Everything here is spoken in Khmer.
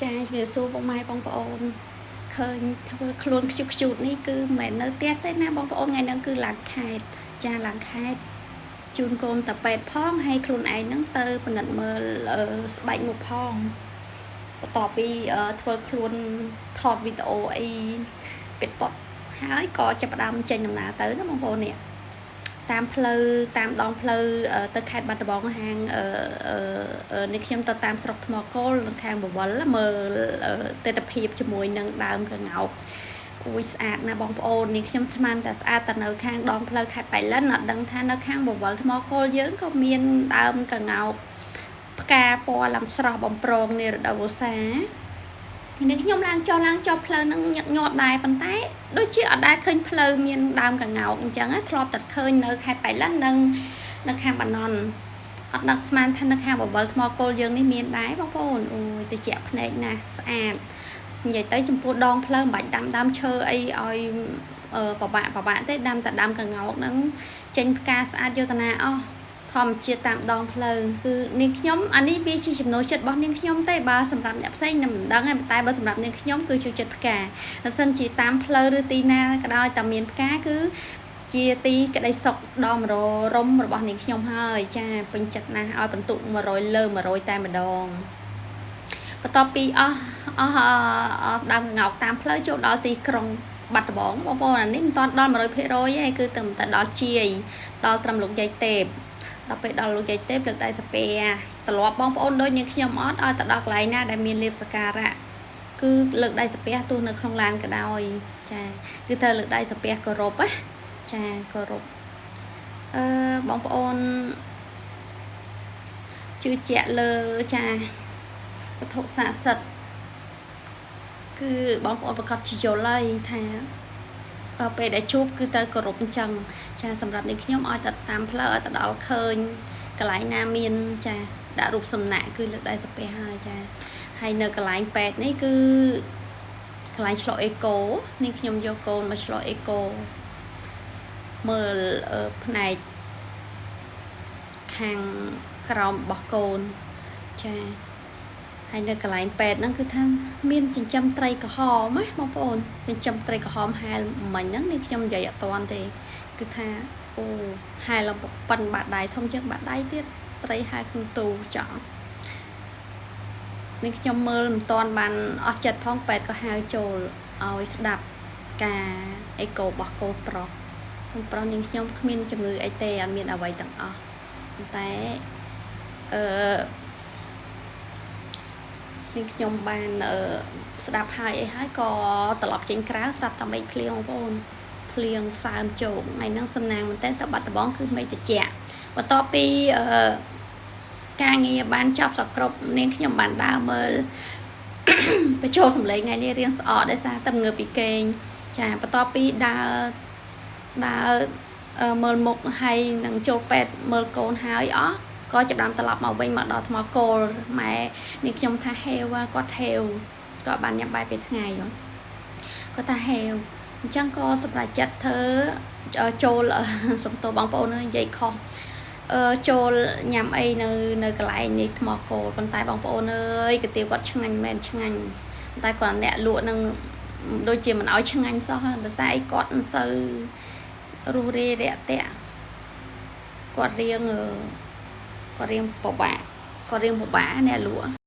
ចាជំរាបសួរពុកម៉ែបងប្អូនឃើញធ្វើខ្លួនខ្ជុះខ្ជូតនេះគឺមិនមែននៅផ្ទះទេណាបងប្អូនថ្ងៃហ្នឹងគឺឡើងខេតចាឡើងខេតជូនកូនតាពេទ្យផងហើយខ្លួនឯងហ្នឹងទៅពិនិត្យមើលស្បែកមុខផងបន្ទាប់ពីធ្វើខ្លួនថតវីដេអូអីពិតពតហើយក៏ចាប់ផ្ដើមចេញដំណើរទៅណាបងប្អូននេះតាមផ្លូវតាមដងផ្លូវទៅខេត្តបាត់ដំបងហាងនេះខ្ញុំទៅតាមស្រុកថ្មគោលខាងបវលមើលទិដ្ឋភាពជាមួយនឹងដើមកង្កោកអូយស្អាតណាស់បងប្អូននេះខ្ញុំស្មានតែស្អាតតែនៅខាងដងផ្លូវខេត្តបៃលិនអត់ដឹងថានៅខាងបវលថ្មគោលយើងក៏មានដើមកង្កោកផ្កាពណ៌ឡើងស្រស់បំប្រងនារដូវវស្សានេះខ្ញុំឡើងចុះឡើងចុះផ្លូវនឹងញឹកញាប់ដែរប៉ុន្តែដូចជាអត់ដែលឃើញផ្លូវមានដើមកង្កោកអញ្ចឹងធ្លាប់តែឃើញនៅខេត្តបៃលិននិងនៅខាងបាណន់អត់ដឹកស្មានថានៅខាងបវលថ្មគោលយើងនេះមានដែរបងប្អូនអូយតិចភ្នែកណាស់ស្អាតនិយាយទៅចំពោះដងផ្លូវមិនបាច់ដាំដើមឈើអីឲ្យពិបាកពិបាកទេដាំតែដើមកង្កោកហ្នឹងចេញផ្កាស្អាតយកតាណាអស់ធម្មជាតិតាមដងផ្លូវគឺនាងខ្ញុំអានេះវាជាចំណូលចិត្តរបស់នាងខ្ញុំទេបើសម្រាប់អ្នកផ្សេងនឹងមិនដឹងទេតែបើសម្រាប់នាងខ្ញុំគឺចូលចិត្តផ្កាបើសិនជាតាមផ្លូវឬទីណាក៏ដោយតែមានផ្កាគឺជាទីក្តីសុខដ៏មររមរបស់នាងខ្ញុំហើយចាពេញចិត្តណាស់ឲ្យបន្ទុក100លើ100តែម្ដងបន្ទាប់ពីអស់អស់ដើមកង្កោកតាមផ្លូវចូលដល់ទីក្រុងបាត់ដំបងបងប្អូនអានេះមិនទាន់ដល់100%ទេគឺទៅតែដល់ជាយដល់ត្រឹមលោកយាយទេពដល់ពេលដល់លោកយាយទេពលើកដៃសាពះត្រឡប់បងប្អូនដូចនាងខ្ញុំអត់ឲ្យទៅដល់កន្លែងណាដែលមានលៀបសការៈគឺលើកដៃសាពះទោះនៅក្នុងឡានក៏ដោយចាគឺត្រូវលើកដៃសាពះគោរពណាចាគោរពអឺបងប្អូនជឿជាក់លើចាវត្ថុស័ក្តិសិទ្ធិគឺបងប្អូនប្រកាសជាយល់ហើយថាពេលដែលជួបគឺត្រូវគោរពអញ្ចឹងចាសម្រាប់នេះខ្ញុំឲ្យតែតាមផ្លូវឲ្យទៅដល់ឃើញកន្លែងណាមានចាដាក់រូបសំណាកគឺលើកដៃសាពះហើយចាហើយនៅកន្លែងពេទ្យនេះគឺកន្លែងឆ្លុះអេកូនេះខ្ញុំយកកូនមកឆ្លុះអេកូមើលផ្នែកខាងក្រោមរបស់កូនចាហើយនៅកន្លែងពេទ្យហ្នឹងគឺថាមានចិញ្ចឹមត្រីក្រហមណាបងប្អូនចិញ្ចឹមត្រីក្រហមហែលមិញហ្នឹងនេះខ្ញុំនិយាយអត់តាន់ទេគឺថាអូហែលឡើងប៉ិនបាតដៃធំជាងបាតដៃទៀតត្រីហែលក្នុងទូចង់នេះខ្ញុំមើលមិនតាន់បានអស់ចិត្តផងពេទ្យក៏ហៅចូលឲ្យស្ដាប់ការអេកូរបស់កូនប្រុសកូនប្រុសនាងខ្ញុំគ្មានជំងឺអីទេអត់មានអ្វីទាំងអស់តែអឺនាងខ្ញុំបានស្ដាប់ហើយអីហើយក៏ត្រឡប់ចេញក្រៅស្រាប់តែមេឃភ្លៀងបងប្អូនភ្លៀងសើមជោគថ្ងៃហ្នឹងសំណាងមែនតើទៅបាត់ដំបងគឺមេឃត្រជាក់បន្ទាប់ពីអឺការងារបានចប់សពគ្រប់នាងខ្ញុំបានដើរមើលបញ្ចូលសម្លេងថ្ងៃនេះរៀងស្អកដោយសារតែងើបពីគេងចាបន្ទាប់ពីដើរដើរមើលមុខហើយនឹងចូលពេទ្យមើលកូនហើយអស់ក៏ចាប់ដើមត្រឡប់មកវិញមកដល់ថ្មគោលម៉ែនេះខ្ញុំថាហេវគាត់ហេវគាត់បានញ៉ាំបាយពេលថ្ងៃគាត់ថាហេវអញ្ចឹងក៏សម្រេចចិត្តធ្វើចូលសំទោសបងប្អូននិយាយខុសអឺចូលញ៉ាំអីនៅនៅកន្លែងនេះថ្មគោលប៉ុន្តែបងប្អូនអើយកាទៀវគាត់ឆ្ងាញ់មែនឆ្ងាញ់តែគាត់អ្នកលក់នឹងដូចជាមិនឲ្យឆ្ងាញ់សោះដោយសារអីគាត់មិនសូវរុះរាយរាក់ទាក់គាត់រៀងគាត់រៀងពិបាកគាត់រៀងពិបាកអ្នកលក់។